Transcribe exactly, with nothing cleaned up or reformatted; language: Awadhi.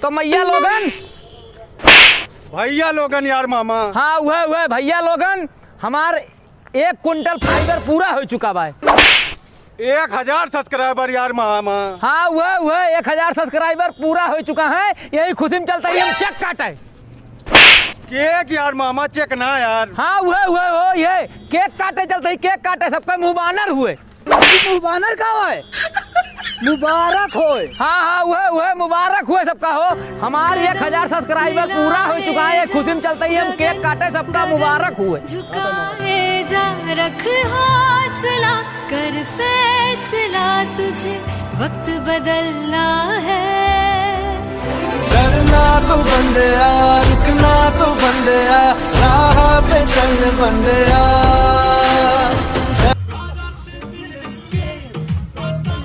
तो मैया लोगन, भैया लोगन यार मामा। हाँ, उहे, उहे, भैया लोगन, हमार एक कुंटल fiber पूरा होइ चुका बा। एक हजार subscriber यार मामा। हाँ, उहे, उहे, एक हजार subscriber पूरा होइ चुका है। यही खुशी में चलता ही हम cake काटे। Cake यार मामा, cake ना यार। हाँ, उहे, उहे, हो, ये cake काटे चलता ही, cake काटे, सबका मुँह बानर हुए। मुँह बानर का होए? मुबारक होए। हाँ, हाँ, उहे, उहे, मुबारक हुए सबका हो। हमार एक हजार subscriber पूरा होइ चुका है, ये खुशी में चलता ही हम cake काटे, सबका मुबारक हुए। झुकाए जा, रख हौसला, कर फैसला, तुझे वक्त बदलना है। डरना तो बंदया, रुकना तो बंदया, राह पे चल बंदया।